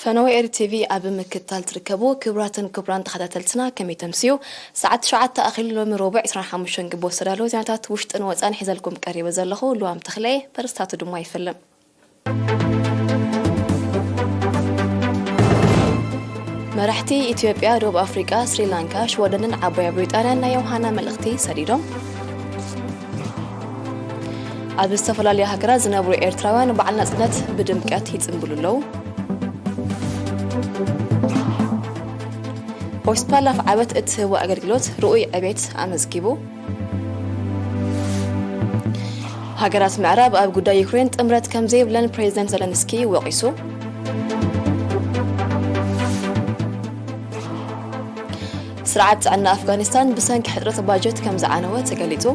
ፈነወ ኤሪ ቲቪ ኣብ ምክትታል ትርከቡ ክቡራትን ክቡራን ተኸታተልትና ከመይ ተምስዩ? ሰዓት ትሽዓተ ኣኺሉ ሎሚ ረቡዕ ዕስራን ሓሙሽተን ግንቦት ዝተዳለወ ዜናታት ውሽጥን ወፃን ሒዘልኩም ቀሪበ ዘለኹ ልዋም ተኽለ። ርእስታቱ ድማ ይፍልም። መራሕቲ ኢትዮጵያ፣ ደቡብ ኣፍሪቃ፣ ስሪላንካ፣ ሽወደንን ዓባያ ብሪጣንያን ናይ ዮሃና መልእኽቲ ሰዲዶም። ኣብ ዝተፈላለዩ ሃገራት ዝነብሩ ኤርትራውያን በዓል ናጽነት ብድምቀት ይጽንብሉ ኣለዉ። ሆስፒታል ኣፍዓበት እትህቦ ኣገልግሎት ርኡይ ዕቤት ኣመዝጊቡ። ሃገራት ምዕራብ ኣብ ጉዳይ ዩክሬን ጥምረት ከም ዘይብለን ፕሬዚደንት ዘለንስኪ ወቒሱ። ስርዓት ጥዕና ኣፍጋኒስታን ብሰንኪ ሕጽረት ባጀት ከም ዝዓነወ ተገሊጹ።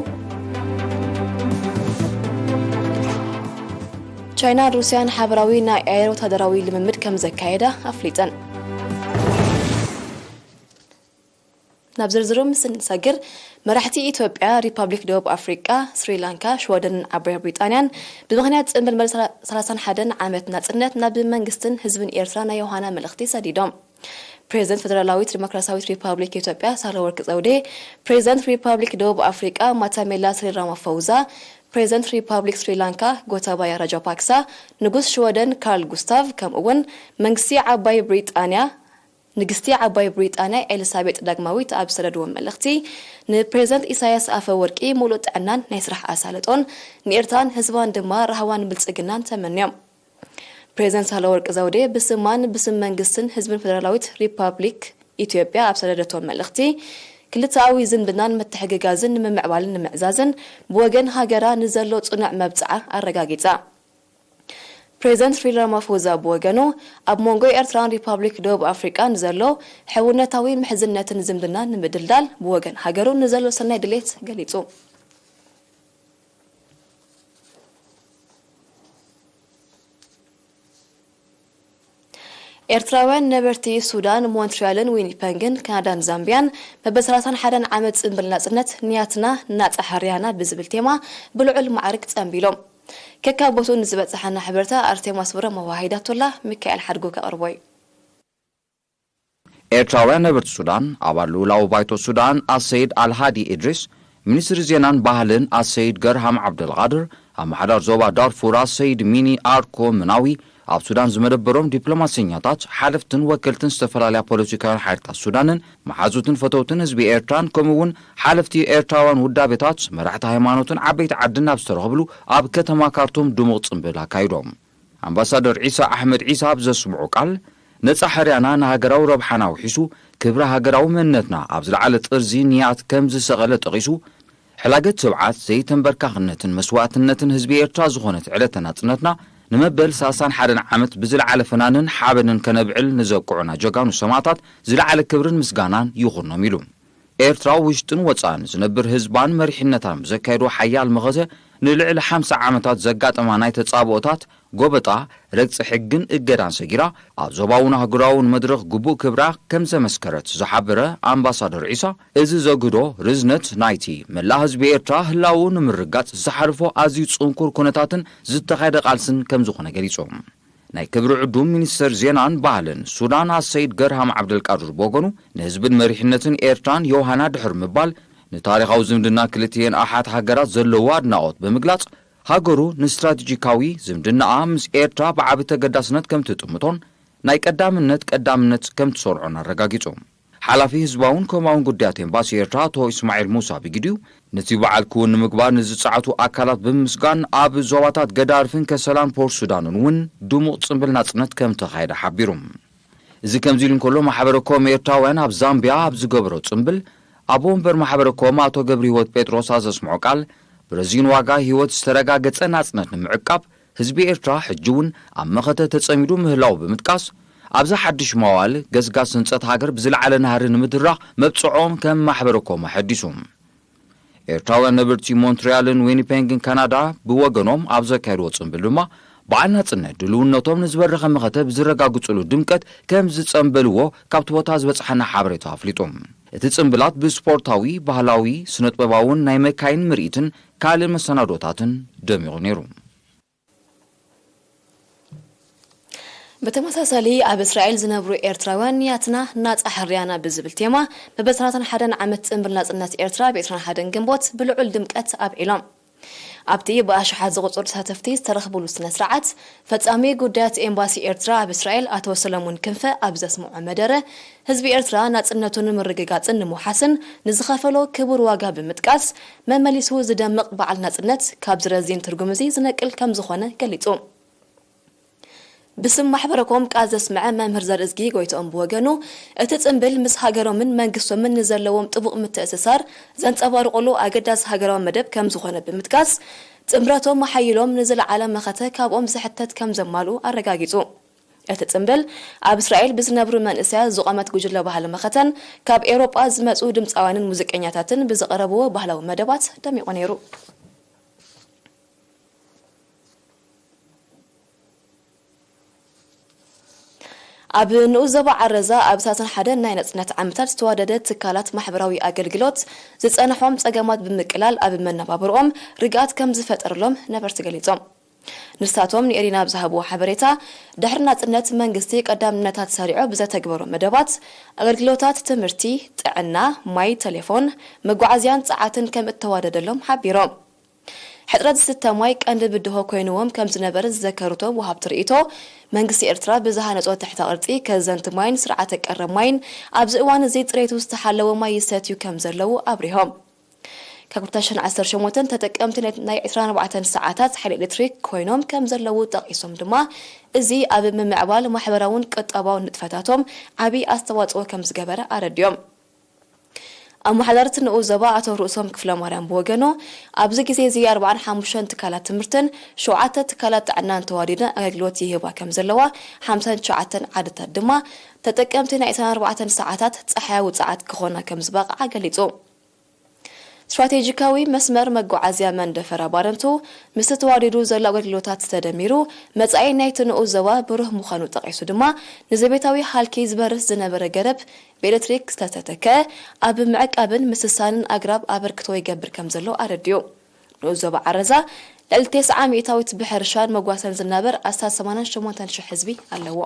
ቻይናን ሩስያን ሓበራዊ ናይ ኣየር ወታደራዊ ልምምድ ከም ዘካየዳ ኣፍሊጠን። ናብ ዝርዝሩ ምስ እንሰግር፣ መራሕቲ ኢትዮጵያ፣ ሪፓብሊክ ደቡብ ኣፍሪቃ፣ ስሪላንካ፣ ሽወደንን ዓባያ ብሪጣንያን ብምኽንያት ጽምብል መበል ሰላሳን ሓደን ዓመት ናጽነት ናብ መንግስትን ህዝብን ኤርትራ ናይ ዮሃና መልእኽቲ ሰዲዶም። ፕሬዚደንት ፈደራላዊት ዲሞክራሲያዊት ሪፓብሊክ ኢትዮጵያ ሳህለወርቅ ዘውዴ፣ ፕሬዚደንት ሪፓብሊክ ደቡብ ኣፍሪቃ ማታሜላ ስሪራማፎውዛ፣ ፕሬዚደንት ሪፓብሊክ ስሪላንካ ጎታባያ ራጃፓክሳ፣ ንጉስ ሽወደን ካርል ጉስታቭ፣ ከምኡ እውን መንግስቲ ዓባይ ብሪጣንያ ንግስቲ ዓባይ ብሪጣንያ ኤልሳቤጥ ዳግማዊት ኣብ ዝሰደድዎ መልእኽቲ፣ ንፕሬዚደንት ኢሳያስ ኣፈወርቂ ሙሉእ ጥዕናን ናይ ስራሕ ኣሳልጦን ንኤርትራን ህዝባን ድማ ራህዋን ብልጽግናን ተመንዮም። ፕሬዚደንት ሳህለወርቅ ዘውዴ ብስማን ብስም መንግስትን ህዝብን ፈደራላዊት ሪፓብሊክ ኢትዮጵያ ኣብ ሰደደቶ መልእኽቲ፣ ክልተኣዊ ዝምድናን ምትሕግጋዝን ንምምዕባልን ንምዕዛዝን ብወገን ሃገራ ንዘሎ ጽኑዕ መብጽዓ ኣረጋጊጻ። ፕሬዚደንት ሲሪል ራማፎዛ ብወገኑ፣ ኣብ መንጎ ኤርትራን ሪፓብሊክ ደቡብ ኣፍሪቃን ዘሎ ሕውነታዊ ምሕዝነትን ዝምድና ንምድልዳል ብወገን ሃገሩ ንዘሎ ሰናይ ድሌት ገሊጹ። ኤርትራውያን ነበርቲ ሱዳን፣ ሞንትሪያልን ዊኒፐንግን፣ ካናዳን ዛምቢያን፣ መበል ሰላሳን ሓደን ዓመት ጽምብል ናጽነት፣ ንያትና ናጻ ሕርያና ብዝብል ቴማ ብልዑል ማዕርግ ጸምቢሎም። ከካብ ቦትኡ ንዝበጽሓና ሓበሬታ ኣርሴማ ስውረ መዋሂዳቶላ፣ ሚካኤል ሓድጉ ከቕርቦ እዩ። ኤርትራውያን ነበርቲ ሱዳን፣ ኣባል ልኡላዊ ባይቶ ሱዳን ኣሰይድ ኣልሃዲ ኢድሪስ፣ ሚኒስትሪ ዜናን ባህልን ኣሰይድ ገርሃም ዓብደልቃድር፣ ኣመሓዳር ዞባ ዳርፉር ኣሰይድ ሚኒ ኣርኮ ምናዊ፣ ኣብ ሱዳን ዝመደበሮም ዲፕሎማሰኛታት፣ ሓለፍትን ወከልትን ዝተፈላለያ ፖለቲካውያን ሓይልታት ሱዳንን፣ መሓዙትን ፈተውትን ህዝቢ ኤርትራን፣ ከምኡ እውን ሓለፍቲ ኤርትራውያን ውዳቤታት፣ መራሕቲ ሃይማኖትን ዓበይቲ ዓድን ኣብ ዝተረኸብሉ ኣብ ከተማ ካርቱም ድሙቕ ጽምብል ኣካይዶም። ኣምባሳደር ዒሳ ኣሕመድ ዒሳ ኣብ ዘስምዖ ቃል፣ ነጻ ሕርያና ንሃገራዊ ረብሓና ኣውሒሱ፣ ክብሪ ሃገራዊ መንነትና ኣብ ዝለዓለ ጥርዚ ንያት ከም ዝሰቐለ ጠቒሱ፣ ሕላገት ትብዓት፣ ዘይተንበርካኽነትን መስዋእትነትን ህዝቢ ኤርትራ ዝኾነት ዕለተ ናጽነትና፣ ንመበል ሰላሳን ሓደን ዓመት ብዝለዓለ ፍናንን ሓበንን ከነብዕል ንዘብቅዑና ጀጋኑ ሰማእታት ዝለዓለ ክብርን ምስጋናን ይኹኖም ኢሉ። ኤርትራ ውሽጥን ወጻእን ዝነብር ህዝባን መሪሕነታን ብዘካየዶ ሓያል መኸተ ንልዕሊ ሓምሳ ዓመታት ዘጋጠማ ናይ ተጻብኦታት፣ ጎበጣ፣ ረግጺ ሕግን እገዳን ሰጊራ፣ ኣብ ዞባውን ኣህጉራውን መድረኽ ግቡእ ክብራ ከም ዘመስከረት ዝሓበረ ኣምባሳደር ዒሳ፣ እዚ ዘግህዶ ርዝነት ናይቲ መላእ ህዝቢ ኤርትራ ህላው ንምርጋጽ ዝተሓልፎ ኣዝዩ ጽንኩር ኩነታትን ዝተኻየደ ቃልስን ከም ዝኾነ ገሊጹ። ናይ ክብሪ ዕዱም ሚኒስተር ዜናን ባህልን ሱዳን ኣሰይድ ገርሃም ዓብደልቃድር ብወገኑ፣ ንህዝብን መሪሕነትን ኤርትራን ዮሃና ድሕሪ ምባል፣ ንታሪኻዊ ዝምድና ክልቲኤን ኣሓት ሃገራት ዘለዎ ኣድናቖት ብምግላጽ፣ ሃገሩ ንስትራቴጂካዊ ዝምድናኣ ምስ ኤርትራ ብዓቢ ተገዳስነት ከም ትጥምቶን ናይ ቀዳምነት ቀዳምነት ከም ትሰርዖን ኣረጋጊጹ። ሓላፊ ህዝባውን ኮማውን ጉዳያት ኤምባሲ ኤርትራ ኣቶ ኢስማዒል ሙሳ ብግዲኡ፣ ነቲ በዓል ክውን ንምግባር ንዝጸዓቱ ኣካላት ብምምስጋን፣ ኣብ ዞባታት ገዳርፍን ከሰላን ፖርት ሱዳንን እውን ድሙቕ ጽምብል ናጽነት ከም ተኻየደ ሓቢሩ። እዚ ከምዚ ኢሉ እንከሎ፣ ማሕበረ ኮም ኤርትራውያን ኣብ ዛምቢያ ኣብ ዝገበሮ ጽምብል፣ ኣቦ ወንበር ማሕበረ ኮም ኣቶ ገብረህይወት ጴጥሮስ ኣብ ዘስምዖ ቃል፣ ብረዚን ዋጋ ህይወት ዝተረጋገጸ ናጽነት ንምዕቃብ፣ ህዝቢ ኤርትራ ሕጂ እውን ኣብ መኸተ ተጸሚዱ ምህላው ብምጥቃስ፣ ኣብዚ ሓድሽ መዋእል ገስጋስ ህንጸት ሃገር ብዝለዓለ ናህሪ ንምድራኽ መብጽዖም ከም ማሕበረ ኮም ኣሐዲሱ። ኤርትራውያን ነበርቲ ሞንትሪያልን ዊኒፔንግን ካናዳ ብወገኖም ኣብ ዘካየድዎ ጽምብል ድማ፣ በዓል ናጽነት ድልውነቶም ንዝበረኸ መኸተ ብዝረጋግጽሉ ድምቀት ከም ዝጸንበልዎ ካብቲ ቦታ ዝበጽሓና ሓበሬታ ኣፍሊጡ። እቲ ጽምብላት ብስፖርታዊ፣ ባህላዊ፣ ስነጥበባውን ናይ መካይን ምርኢትን ካልእ መሰናዶታትን ደሚቑ ነይሩ። ብተመሳሳሊ ኣብ እስራኤል ዝነብሩ ኤርትራውያን ንያትና ናጻ ሕርያና ብዝብል ቴማ መበል ሰላሳን ሓደን ዓመት ጽምብል ናጽነት ኤርትራ ብ ዕስራን ሓደን ግንቦት ብልዑል ድምቀት ኣብዒሎም። ኣብቲ ብኣሽሓት ዝቑጸሩ ተሳተፍቲ ዝተረኽብሉ ስነ ስርዓት፣ ፈጻሚ ጉዳያት ኤምባሲ ኤርትራ ኣብ እስራኤል ኣቶ ሰለሙን ክንፈ ኣብ ዘስምዖ መደረ፣ ህዝቢ ኤርትራ ናጽነቱ ንምርግጋጽን ንምውሓስን ንዝኸፈሎ ክቡር ዋጋ ብምጥቃስ፣ መመሊሱ ዝደምቕ በዓል ናጽነት ካብዚ ረዚን ትርጉም እዚ ዝነቅል ከም ዝኾነ ገሊጹ። ብስም ማሕበረኮም ቃል ዘስምዐ መምህር ዘርእዝጊ ጎይትኦም ብወገኑ፣ እቲ ጽምብል ምስ ሃገሮምን መንግስቶምን ንዘለዎም ጥቡቕ ምትእስሳር ዘንጸባርቑሉ ኣገዳሲ ሃገራዊ መደብ ከም ዝኾነ ብምጥቃስ፣ ጽምብረቶም ኣሓይሎም ንዝለዓለ መኸተ ካብኦም ዝሕተት ከም ዘማልኡ ኣረጋጊጹ። እቲ ጽምብል ኣብ እስራኤል ብዝነብሩ መንእሰያት ዝቖመት ጉጅለ ባህሊ መኸተን ካብ ኤውሮጳ ዝመጹ ድምጻውያንን ሙዚቀኛታትን ብዝቐረብዎ ባህላዊ መደባት ደሚቑ ነይሩ። ኣብ ንኡስ ዞባ ዓረዛ ኣብ ሰላሳን ሓደን ናይ ናጽነት ዓመታት ዝተዋደደ ትካላት ማሕበራዊ ኣገልግሎት ዝጸንሖም ጸገማት ብምቅላል ኣብ መነባብርኦም ርግኣት ከም ዝፈጠረሎም ነበርቲ ገሊጾም። ንሳቶም ንኤሪና ኣብ ዝሃብዎ ሓበሬታ፣ ድሕሪ ናጽነት መንግስቲ ቀዳምነታት ሰሪዑ ብዘተግበሮ መደባት ኣገልግሎታት ትምህርቲ፣ ጥዕና፣ ማይ፣ ቴሌፎን፣ መጓዓዝያን ጸዓትን ከም እተዋደደሎም ሓቢሮም። ሕጽረት ዝስተ ማይ ቀንዲ ብድሆ ኮይንዎም ከም ዝነበረ ዝዘከሩ እቶም ወሃብቲ ርእይቶ፣ መንግስቲ ኤርትራ ብዝሃነጾ ትሕተ ቅርጺ ከዘንቲ ማይን ስርዓተ ቀረብ ማይን ኣብዚ እዋን እዚ ጽሬቱ ዝተሓለወ ማይ ይሰትዩ ከም ዘለዉ ኣብሪሆም። ካብ ክልተ ሽሕን ዓሰርተ ሸሞንተን ተጠቀምቲ ናይ፣ ናይ ዕስራን ኣርባዕተን ሰዓታት ሓይሊ ኤሌክትሪክ ኮይኖም ከም ዘለዉ ጠቒሶም ድማ፣ እዚ ኣብ ምምዕባል ማሕበራውን ቁጠባውን ንጥፈታቶም ዓቢ ኣስተዋጽኦ ከም ዝገበረ ኣረዲኦም። ኣመሓዳሪ እቲ ንኡስ ዞባ ኣቶ ርእሶም ክፍለማርያም ብወገኑ፣ ኣብዚ ግዜ እዚ ኣርባዓን ሓሙሽተን ትካላት ትምህርትን ሸውዓተ ትካላት ጥዕናን ተዋዲደን ኣገልግሎት ይህባ ከም ዘለዋ፣ ሓምሳን ትሽዓተን ዓድታት ድማ ተጠቀምቲ ናይ ዕስራን ኣርባዕተን ሰዓታት ጸሓያዊ ጸዓት ክኾና ከም ዝበቕዓ ገሊጹ። ስትራቴጂካዊ መስመር መጓዓዝያ መንደፈራ ባረንቱ ምስቲ ተዋዲዱ ዘሎ ኣገልግሎታት ተደሚሩ፣ መጻኢ ናይቲ ንኡስ ዞባ ብሩህ ምዃኑ ጠቒሱ ድማ፣ ንዘቤታዊ ሃልኪ ዝበርስ ዝነበረ ገረብ ብኤሌክትሪክ ዝተተከ፣ ኣብ ምዕቃብን ምስሳንን ኣግራብ ኣበርክቶ ይገብር ከም ዘሎ ኣረዲኡ። ንኡስ ዞባ ዓረዛ ልዕሊ ተስዓ ሚእታዊት ብሕርሻን መጓሰን ዝናበር ኣስታት ሰማንያን ሸሞንተን ሽሕ ህዝቢ ኣለዎ።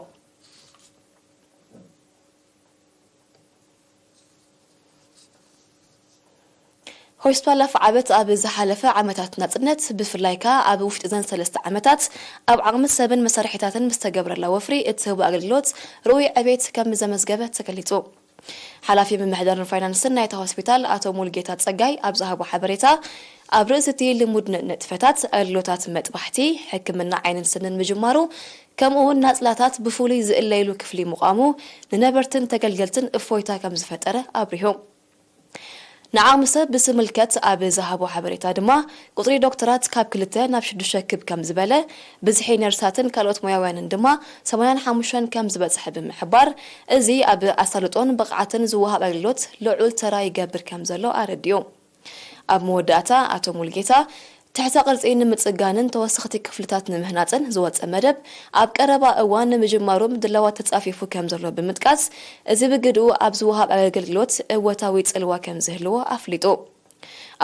ሆስፒታል ኣፍዓበት ኣብ ዝሓለፈ ዓመታት ናጽነት፣ ብፍላይ ከኣ ኣብ ውሽጢ ዘን ሰለስተ ዓመታት፣ ኣብ ዓቕሚ ሰብን መሳርሒታትን ምስ ተገብረላ ወፍሪ እትህቦ ኣገልግሎት ርኡይ ዕቤት ከም ዘመዝገበ ተገሊጹ። ሓላፊ ምምሕዳርን ፋይናንስን ናይታ ሆስፒታል ኣቶ ሙሉጌታ ጸጋይ ኣብ ዝሃቦ ሓበሬታ፣ ኣብ ርእሲ እቲ ልሙድ ን-፣ ንጥፈታት ኣገልግሎታት መጥባሕቲ፣ ሕክምና ዓይንን ስንን ምጅማሩ፣ ከምኡ እውን ናጽላታት ብፍሉይ ዝእለይሉ ክፍሊ ምቋሙ፣ ንነበርትን ተገልገልትን እፎይታ ከም ዝፈጠረ ኣብሪሁ። ንዓቕሚ ሰብ ብዝምልከት ኣብ ዝሃቦ ሓበሬታ ድማ፣ ቁጽሪ ዶክተራት ካብ ክልተ ናብ ሽዱሽተ ክብ ከም ዝበለ፣ ብዝሒ ነርሳትን ካልኦት ሞያውያንን ድማ ሰማንያን ሓሙሽተን ከም ዝበጽሐ ብምሕባር፣ እዚ ኣብ ኣሳልጦን ብቕዓትን ዝወሃብ ኣገልግሎት ልዑል ተራ ይገብር ከም ዘሎ ኣረዲኡ። ኣብ መወዳእታ ኣቶ ሙሉጌታ፣ ትሕተ ቅርጺ ንምጽጋንን ተወሰኽቲ ክፍልታት ንምህናጽን ዝወጸ መደብ፣ ኣብ ቀረባ እዋን ንምጅማሩ ምድላዋት ተጻፊፉ ከም ዘሎ ብምጥቃስ፣ እዚ ብግድኡ ኣብ ዝወሃብ ኣገልግሎት እወታዊ ጽልዋ ከም ዝህልዎ ኣፍሊጡ።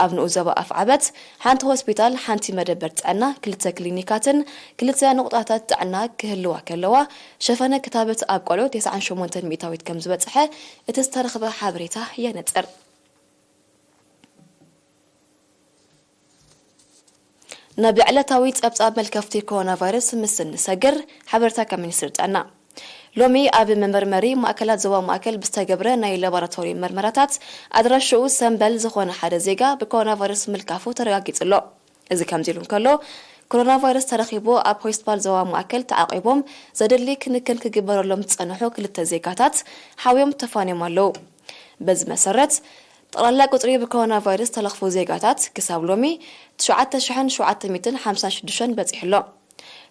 ኣብ ንኡስ ዞባ ኣፍዓበት፣ ሓንቲ ሆስፒታል፣ ሓንቲ መደበር ጥዕና፣ ክልተ ክሊኒካትን ክልተ ንቑጣታት ጥዕና ክህልዋ ከለዋ፣ ሸፈነ ክታበት ኣብ ቆልዑ ተስዓን ሸሞንተን ሚእታዊት ከም ዝበጽሐ እቲ ዝተረኽበ ሓበሬታ የነጽር። ናብ ዕለታዊ ጸብጻብ መልከፍቲ ኮሮና ቫይረስ ምስ እንሰግር፣ ሓበሬታ ካብ ሚኒስትሪ ጥዕና። ሎሚ ኣብ መመርመሪ ማእከላት ዞባ ማእከል ብዝተገብረ ናይ ላቦራቶሪ መርመራታት፣ ኣድራሽኡ ሰምበል ዝኾነ ሓደ ዜጋ ብኮሮና ቫይረስ ምልካፉ ተረጋጊጹ ኣሎ። እዚ ከምዚ ኢሉ እንከሎ፣ ኮሮና ቫይረስ ተረኺቡ ኣብ ሆስፒታል ዞባ ማእከል ተዓቂቦም ዘድሊ ክንክን ክግበረሎም ዝጸንሑ ክልተ ዜጋታት ሓውዮም ተፋንዮም ኣለዉ። በዚ መሰረት፣ ጠቕላላ ቁጽሪ ብኮሮና ቫይረስ ዝተለኽፉ ዜጋታት ክሳብ ሎሚ ትሽዓተ ሽሕን ሸውዓተ ሚእትን ሓምሳን ሽዱሽተን በጺሑ ኣሎ።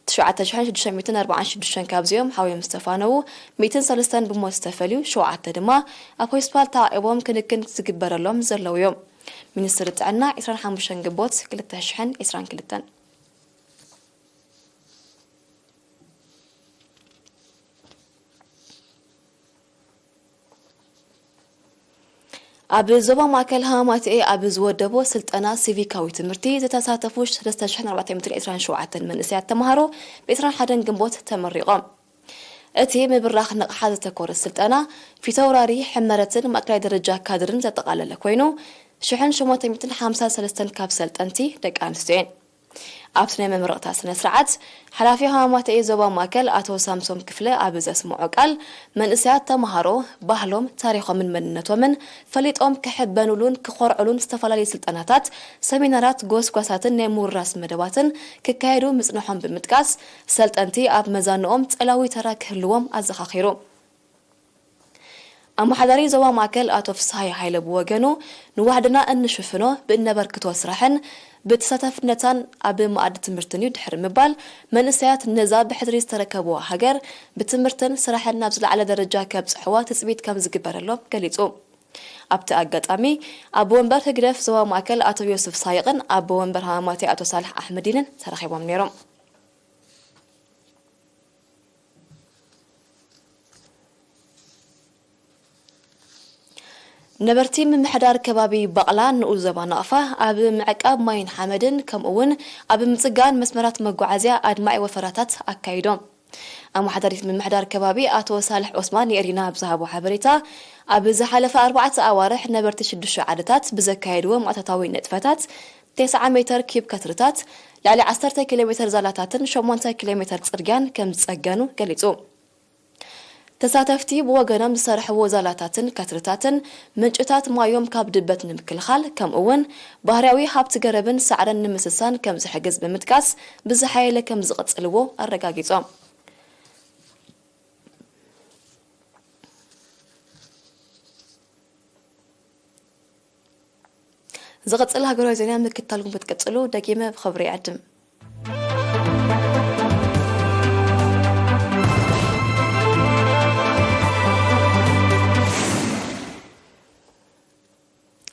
ትሽዓተ ሽሕን ሽዱሽተ ሚእትን ኣርባዓን ሽዱሽተን ካብዚኦም ሓውዮም ዝተፋነዉ፣ ሚእትን ሰለስተን ብሞት ዝተፈልዩ፣ ሸውዓተ ድማ ኣብ ሆስፒታል ተዓቂቦም ክንክን ዝግበረሎም ዘለዉ እዮም። ሚኒስትሪ ጥዕና፣ ዕስራን ሓሙሽተን ግንቦት ክልተ ሽሕን ዕስራን ክልተን። ኣብ ዞባ ማእከል ሃማማትኤ ኣብ ዝወደቦ ስልጠና ሲቪካዊ ትምህርቲ ዝተሳተፉ ሰለስተ ሽሕን ኣርባዕተ ሚእትን ዕስራን ሸውዓተን መንእሰያት ተምሃሮ ብ ዕስራን ሓደን ግንቦት ተመሪቖም። እቲ ምብራኽ ንቕሓት ዘተኮረ ስልጠና፣ ፊተውራሪ ሕመረትን ማእከላይ ደረጃ ካድርን ዘጠቓለለ ኮይኑ፣ ሽሕን ሸሞንተ ሚእትን ሓምሳን ሰለስተን ካብ ሰልጠንቲ ደቂ ኣንስትዮ እየን። ኣብቲ ናይ መመረቕታ ስነ ስርዓት፣ ሓላፊ ሃማማተኤ ዞባ ማእከል ኣቶ ሳምሶም ክፍለ ኣብ ዘስምዖ ቃል፣ መንእሰያት ተምሃሮ ባህሎም፣ ታሪኾምን መንነቶምን ፈሊጦም ክሕበኑሉን ክኾርዕሉን ዝተፈላለዩ ስልጠናታት፣ ሰሚናራት፣ ጎስጓሳትን ናይ ምውርራስ መደባትን ክካየዱ ምጽንሖም ብምጥቃስ፣ ሰልጠንቲ ኣብ መዛንኦም ጸላዊ ተራ ክህልዎም ኣዘኻኺሩ። ኣመሓዳሪ ዞባ ማእከል ኣቶ ፍስሃየ ሃይለ ብወገኑ፣ ንዋህድና እንሽፍኖ ብእነበርክቶ ስራሕን ብተሳተፍነታን ኣብ መኣዲ ትምህርትን እዩ ድሕሪ ምባል፣ መንእሰያት ነዛ ብሕድሪ ዝተረከብዋ ሃገር ብትምህርትን ስራሕን ናብ ዝለዓለ ደረጃ ከብጽሕዋ ትጽቢት ከም ዝግበረሎም ገሊጹ። ኣብቲ ኣጋጣሚ፣ ኣቦ ወንበር ህግደፍ ዞባ ማእከል ኣቶ ዮስፍ ሳይቕን ኣቦ ወንበር ሃማማቴ ኣቶ ሳልሕ ኣሕመዲንን ተረኺቦም ነይሮም። ነበርቲ ምምሕዳር ከባቢ ባቕላ ንኡስ ዞባ ናቕፋ ኣብ ምዕቃብ ማይን ሓመድን ከምኡ እውን ኣብ ምጽጋን መስመራት መጓዓዝያ ኣድማዒ ወፈራታት ኣካይዶም። ኣመሓዳሪት ምምሕዳር ከባቢ ኣቶ ሳልሕ ኦስማን ንኤሪና ኣብ ዝሃቦ ሓበሬታ፣ ኣብ ዝሓለፈ ኣርባዕተ ኣዋርሕ ነበርቲ ሽዱሽተ ዓድታት ብዘካየድዎ ማእታታዊ ንጥፈታት፣ ተስዓ ሜተር ኪዩብ ከትርታት፣ ልዕሊ ዓሰርተ ኪሎ ሜተር ዛላታትን ሸሞንተ ኪሎ ሜተር ጽርግያን ከም ዝጸገኑ ገሊጹ። ተሳተፍቲ ብወገኖም ዝሰርሕዎ ዛላታትን ከትርታትን ምንጭታት ማዮም ካብ ድበት ንምክልኻል፣ ከምኡ እውን ባህርያዊ ሃብቲ ገረብን ሳዕርን ንምስሳን ከም ዝሕግዝ ብምጥቃስ፣ ብዝሓየለ ከም ዝቕጽልዎ ኣረጋጊጾም። ዝቕጽል ሃገራዊ ዜና ምክትታልኩም ክትቅጽሉ ደጊመ ብኽብሪ ይዕድም።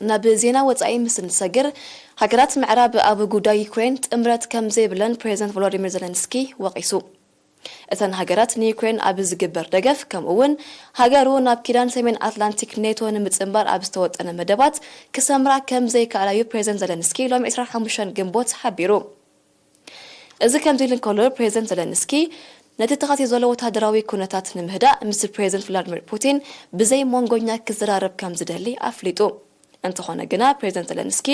ናብ ዜና ወጻኢ ምስ እንሰግር፣ ሃገራት ምዕራብ ኣብ ጉዳይ ዩክሬን ጥምረት ከም ዘይብለን ፕሬዚደንት ቮሎዲሚር ዘለንስኪ ወቒሱ። እተን ሃገራት ንዩክሬን ኣብ ዝግበር ደገፍ፣ ከምኡ እውን ሃገሩ ናብ ኪዳን ሰሜን ኣትላንቲክ ኔቶ ንምጽንባር ኣብ ዝተወጠነ መደባት ክሰምራ ከም ዘይከኣላ እዩ ፕሬዚደንት ዘለንስኪ ሎሚ ዕስራን ሓሙሽተን ግንቦት ሓቢሩ። እዚ ከምዚ ኢሉ እንከሎ፣ ፕሬዚደንት ዘለንስኪ ነቲ ተኸሲቱ ዘሎ ወተሃደራዊ ኩነታት ንምህዳእ ምስ ፕሬዚደንት ቭላድሚር ፑቲን ብዘይ መንጎኛ ክዘራረብ ከም ዝደሊ ኣፍሊጡ። እንተኾነ ግና፣ ፕሬዚደንት ዘለንስኪ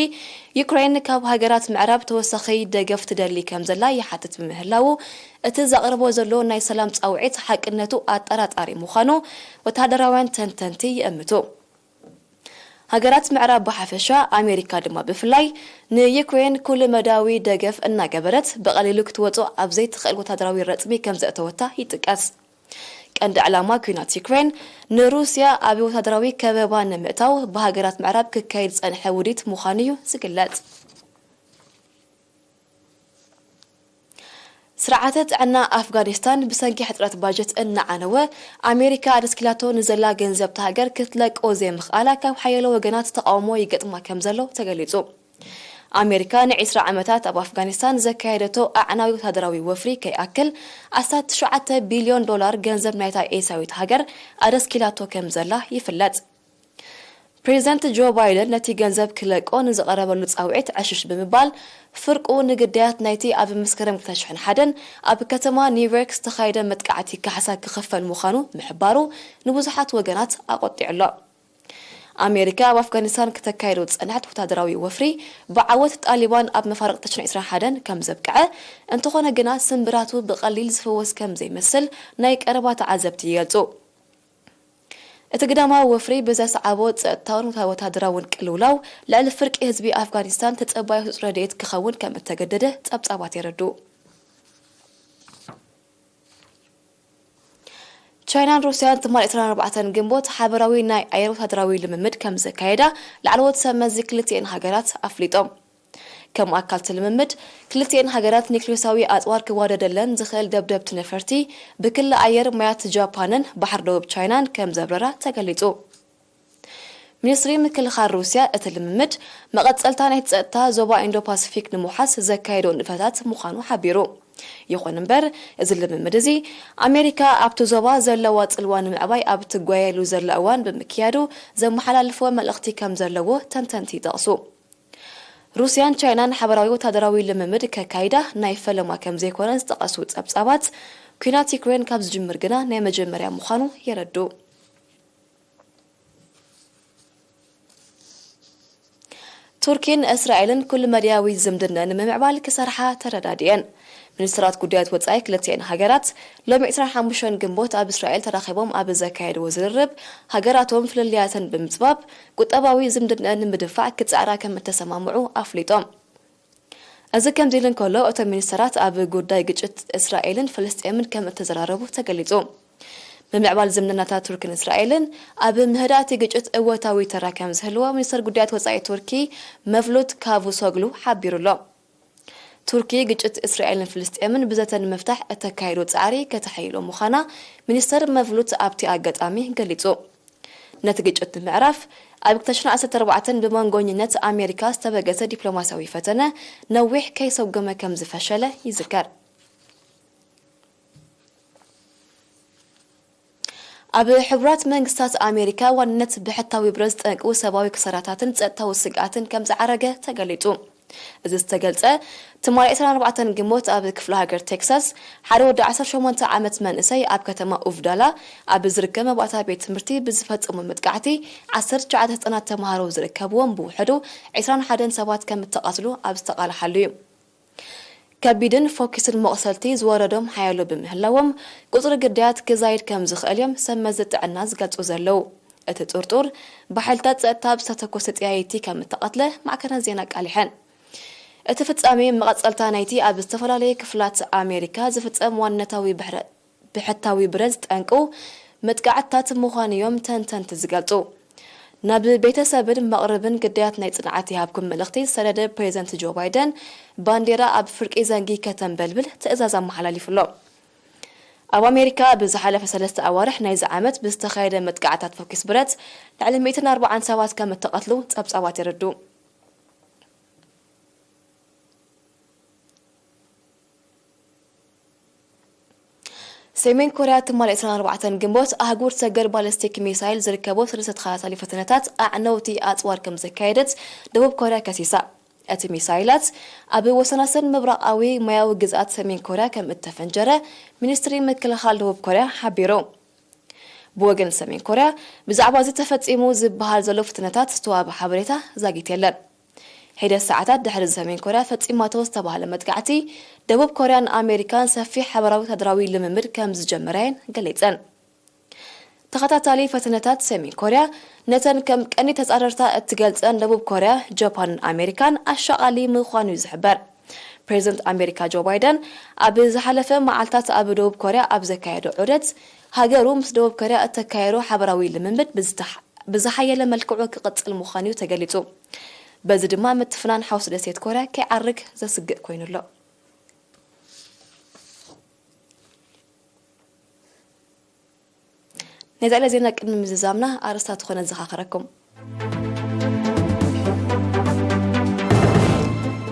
ዩክሬን ካብ ሃገራት ምዕራብ ተወሳኺ ደገፍ ትደሊ ከም ዘላ ይሓትት ብምህላዉ፣ እቲ ዘቕርቦ ዘሎ ናይ ሰላም ጻውዒት ሓቅነቱ ኣጠራጣሪ ምዃኑ ወተሃደራውያን ተንተንቲ ይእምቱ። ሃገራት ምዕራብ ብሓፈሻ፣ ኣሜሪካ ድማ ብፍላይ፣ ንዩክሬን ኩሉ መዳዊ ደገፍ እናገበረት፣ ብቐሊሉ ክትወጾ ኣብ ዘይትኽእል ወተሃደራዊ ረጽሚ ከም ዘእተወታ ይጥቀስ። ቀንዲ ዕላማ ኲናት ዩክሬን፣ ንሩስያ ኣብ ወተሃደራዊ ከበባ ንምእታው ብሃገራት ምዕራብ ክካየድ ዝጸንሐ ውዲት ምዃኑ እዩ ዝግለጽ። ስርዓተ ጥዕና ኣፍጋኒስታን ብሰንኪ ሕጽረት ባጀት እናዓነወ፣ ኣሜሪካ ኣደስኪላቶ ንዘላ ገንዘብቲ ሃገር ክትለቆ ዘይምኽኣላ ካብ ሓያሎ ወገናት ተቓውሞ ይገጥማ ከም ዘሎ ተገሊጹ። ኣሜሪካ ንዒስራ ዓመታት ኣብ ኣፍጋኒስታን ዘካየደቶ ኣዕናዊ ወታደራዊ ወፍሪ ከይኣክል፣ ኣስታት ትሽዓተ ቢልዮን ዶላር ገንዘብ ናይታ ኤስያዊት ሃገር ኣደስኪላቶ ከም ዘላ ይፍለጥ። ፕሬዚደንት ጆ ባይደን ነቲ ገንዘብ ክለቆ ንዝቐረበሉ ጻውዒት ዕሽሽ ብምባል፣ ፍርቁ ንግዳያት ናይቲ ኣብ መስከረም ክልተ ሽሕን ሓደን ኣብ ከተማ ኒውዮርክ ዝተኻየደ መጥቃዕቲ ካሕሳ ክኽፈል ምዃኑ ምሕባሩ ንብዙሓት ወገናት ኣቖጢዑ ኣሎ። ኣሜሪካ ኣብ ኣፍጋኒስታን ክተካየዶ ዝጸንሐት ወታደራዊ ወፍሪ ብዓወት ጣሊባን ኣብ መፋርቕ ተሽን ዕስራን ሓደን ከም ዘብቅዐ፣ እንተኾነ ግና ስምብራቱ ብቐሊል ዝፍወስ ከም ዘይመስል ናይ ቀረባ ተዓዘብቲ ይገልጹ። እቲ ግዳማዊ ወፍሪ ብዘስዓቦ ጸጥታውን ወታደራውን ቅልውላው ልዕሊ ፍርቂ ህዝቢ ኣፍጋኒስታን ተጸባዩ ህጹጽ ረድኤት ክኸውን ከም እተገደደ ጸብጻባት የረድኡ። ቻይናን ሩስያን ትማሊ ዕስራን ኣርባዕተን ግንቦት ሓበራዊ ናይ ኣየር ወታደራዊ ልምምድ ከም ዘካየዳ ላዕለዎት ሰብ መዚ ክልቲኤን ሃገራት ኣፍሊጦም። ከም ኣካል እቲ ልምምድ፣ ክልቲኤን ሃገራት ኒክሌሳዊ ኣጽዋር ክዋደደለን ዝኽእል ደብደብቲ ነፈርቲ ብክሊ ኣየር ማያት ጃፓንን ባሕሪ ደቡብ ቻይናን ከም ዘብረራ ተገሊጹ። ሚኒስትሪ ምክልኻል ሩስያ፣ እቲ ልምምድ መቐጸልታ ናይቲ ጸጥታ ዞባ ኢንዶ ፓሲፊክ ንምውሓስ ዘካየዶ ንጥፈታት ምዃኑ ሓቢሩ። ይኹን እምበር፣ እዚ ልምምድ እዚ ኣሜሪካ ኣብቲ ዞባ ዘለዋ ጽልዋ ንምዕባይ ኣብ ትጓየሉ ዘላ እዋን ብምክያዱ ዘመሓላልፎ መልእኽቲ ከም ዘለዎ ተንተንቲ ይጠቕሱ። ሩስያን ቻይናን ሓበራዊ ወታደራዊ ልምምድ ከካይዳ ናይ ፈለማ ከም ዘይኮነ ዝጠቐሱ ጸብጻባት፣ ኲናት ዩክሬን ካብ ዝጅምር ግና ናይ መጀመርያ ምዃኑ የረድኡ። ቱርኪን እስራኤልን ኩሉ መድያዊ ዝምድና ንምምዕባል ክሰርሓ ተረዳዲኤን። ሚኒስትራት ጉዳያት ወጻኢ ክልቲኤን ሃገራት ሎሚ ዕስራን ሓሙሽተን ግንቦት ኣብ እስራኤል ተራኺቦም ኣብ ዘካየድዎ ዝርርብ፣ ሃገራቶም ፍልልያተን ብምጽባብ ቁጠባዊ ዝምድና ንምድፋዕ ክጻዕራ ከም እተሰማምዑ ኣፍሊጦም። እዚ ከምዚ ኢሉ እንከሎ፣ እቶም ሚኒስተራት ኣብ ጉዳይ ግጭት እስራኤልን ፍልስጤምን ከም እተዘራረቡ ተገሊጹ። ምምዕባል ዝምድናታት ቱርክን እስራኤልን ኣብ ምህዳእቲ ግጭት እወታዊ ተራ ከም ዝህልዎ ሚኒስተር ጉዳያት ወጻኢ ቱርኪ መቭሉት ካቩሶግሉ ሓቢሩ ኣሎ። ቱርኪ ግጭት እስራኤልን ፍልስጤምን ብዘተ ንምፍታሕ እተካይዶ ጻዕሪ ከተሐይሎ ምዃና ሚኒስተር መቭሉት ኣብቲ ኣጋጣሚ ገሊጹ። ነቲ ግጭት ንምዕራፍ ኣብ ክልተ ሽሕን ዓሰርተ ኣርባዕተን ብመንጎኝነት ኣሜሪካ ዝተበገሰ ዲፕሎማስያዊ ፈተነ ነዊሕ ከይሰጎመ ከም ዝፈሸለ ይዝከር። ኣብ ሕቡራት መንግስታት ኣሜሪካ ዋንነት ብሕታዊ ብረት ዝጠንቁ ሰብኣዊ ክሳራታትን ጸጥታዊ ስግኣትን ከም ዝዓረገ ተገሊጹ። እዚ ዝተገልጸ ትማሊ ዕስራን ኣርባዕተን ግንቦት ኣብ ክፍለ ሃገር ቴክሳስ ሓደ ወዲ ዓሰርተ ሸሞንተ ዓመት መንእሰይ ኣብ ከተማ ኡቭዳላ ኣብ ዝርከብ መባእታ ቤት ትምህርቲ ብዝፈጸሞ መጥቃዕቲ ዓሰርተ ትሽዓተ ህጻናት ተምሃሮ ዝርከብዎም ብውሕዱ ዕስራን ሓደን ሰባት ከም እተቓትሉ ኣብ ዝተቓልሓሉ እዩ። ከቢድን ፎኪስን መቑሰልቲ ዝወረዶም ሓያሎ ብምህላዎም፣ ቁጽሪ ግዳያት ክዛይድ ከም ዝኽእል እዮም ሰብ መዚ ጥዕና ዝገልጹ ዘለዉ። እቲ ጥርጡር ብሓይልታት ጸጥታ ብዝተተኮሰ ጠያይቲ ከም እተቐትለ ማዕከናት ዜና ኣቃሊሐን። እቲ ፍጻሜ መቐጸልታ ናይቲ ኣብ ዝተፈላለዩ ክፍላት ኣሜሪካ ዝፍጸም ዋንነታዊ ብሕረ-፣ ብሕታዊ ብረት ዝጠንቁ መጥቃዕትታት ምዃኑ እዮም ተንተንቲ ዝገልጹ። ናብ ቤተሰብን መቕርብን ግዳያት ናይ ጽንዓት ይሃብኩም መልእኽቲ ዝሰደደ ፕሬዚደንት ጆ ባይደን፣ ባንዴራ ኣብ ፍርቂ ዘንጊ ከተንበልብል ትእዛዝ ኣመሓላሊፉ ኣሎ። ኣብ ኣሜሪካ ኣብ ዝሓለፈ ሰለስተ ኣዋርሕ ናይዚ ዓመት ብዝተኻየደ መጥቃዕታት ፎኪስ ብረት ልዕሊ ሚእትን ኣርባዓን ሰባት ከም እተቐትሉ ጸብጻባት የረድኡ። ሰሜን ኮርያ ትማሊ ዕስራን ኣርባዕተን ግንቦት ኣህጉር ሰገር ባለስቲክ ሚሳይል ዝርከቦ ሰለስተ ተኸታታሊ ፈተነታት ኣዕነውቲ ኣጽዋር ከም ዘካየደት ደቡብ ኮርያ ከሲሳ። እቲ ሚሳይላት ኣብ ወሰናስን ምብራቓዊ ማያዊ ግዝኣት ሰሜን ኮርያ ከም እተፈንጀረ ሚኒስትሪ ምክልኻል ደቡብ ኮርያ ሓቢሩ። ብወገን ሰሜን ኮርያ ብዛዕባ እዚ ተፈጺሙ ዝበሃል ዘሎ ፍትነታት ዝተዋህበ ሓበሬታ ዛጊት የለን። ሒደት ሰዓታት ድሕሪ ሰሜን ኮርያ ፈጺማቶ ዝተባህለ መጥቃዕቲ፣ ደቡብ ኮርያን ኣሜሪካን ሰፊሕ ሓበራዊ ወታደራዊ ልምምድ ከም ዝጀመራ እየን ገሊጸን። ተኸታታሊ ፈተነታት ሰሜን ኮርያ ነተን ከም ቀንዲ ተጻረርታ እትገልጸን ደቡብ ኮርያ፣ ጃፓንን ኣሜሪካን ኣሻቓሊ ምዃኑ እዩ ዝሕበር። ፕሬዚደንት ኣሜሪካ ጆ ባይደን ኣብ ዝሓለፈ መዓልታት ኣብ ደቡብ ኮርያ ኣብ ዘካየዶ ዑደት፣ ሃገሩ ምስ ደቡብ ኮርያ እተካየዶ ሓበራዊ ልምምድ ብዝተሓ-፣ ብዝሓየለ መልክዑ ክቕጽል ምዃኑ እዩ ተገሊጹ። በዚ ድማ ምትፍናን ሓውሲ ደሴት ኮርያ ከይዓርግ ዘስግእ ኮይኑ ኣሎ። ነዚ ዕለት ዜና ቅድሚ ምዝዛምና ኣርእስታት ክኾነ ዘኻኽረኩም።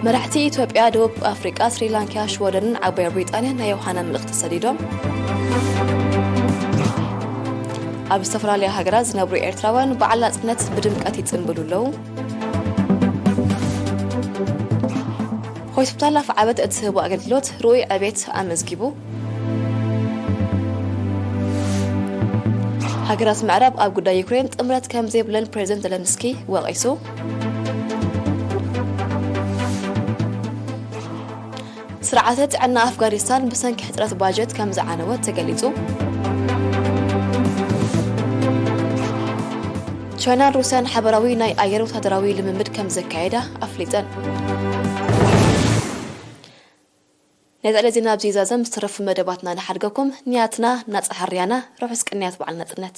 መራሕቲ ኢትዮጵያ፣ ደቡብ ኣፍሪቃ፣ ስሪላንካ፣ ሽወደንን ዓባይ ብሪጣንያን ናይ ዮሃና መልእኽቲ ሰዲዶም። ኣብ ዝተፈላለያ ሃገራት ዝነብሩ ኤርትራውያን በዓል ናጽነት ብድምቀት ይጽንብሉ ኣለዉ። ሆስፒታል ኣፍዓበት እትህቦ ኣገልግሎት ርኡይ ዕቤት ኣመዝጊቡ። ሃገራት ምዕራብ ኣብ ጉዳይ ዩክሬን ጥምረት ከም ዘይብለን ፕሬዚደንት ዘለንስኪ ወቒሱ። ስርዓተ ጥዕና ኣፍጋኒስታን ብሰንኪ ሕጽረት ባጀት ከም ዝዓነወ ተገሊጹ። ቻይናን ሩስያን ሓበራዊ ናይ ኣየር ወታደራዊ ልምምድ ከም ዘካየዳ ኣፍሊጠን። ናይ ዛዕለ ዜና ኣብዚ ይዛዘም። ዝተረፉ መደባትና ንሓድገኩም። ንያትና ናጻ ሕርያና፣ ርሑስ ቅንያት በዓል ናጽነት።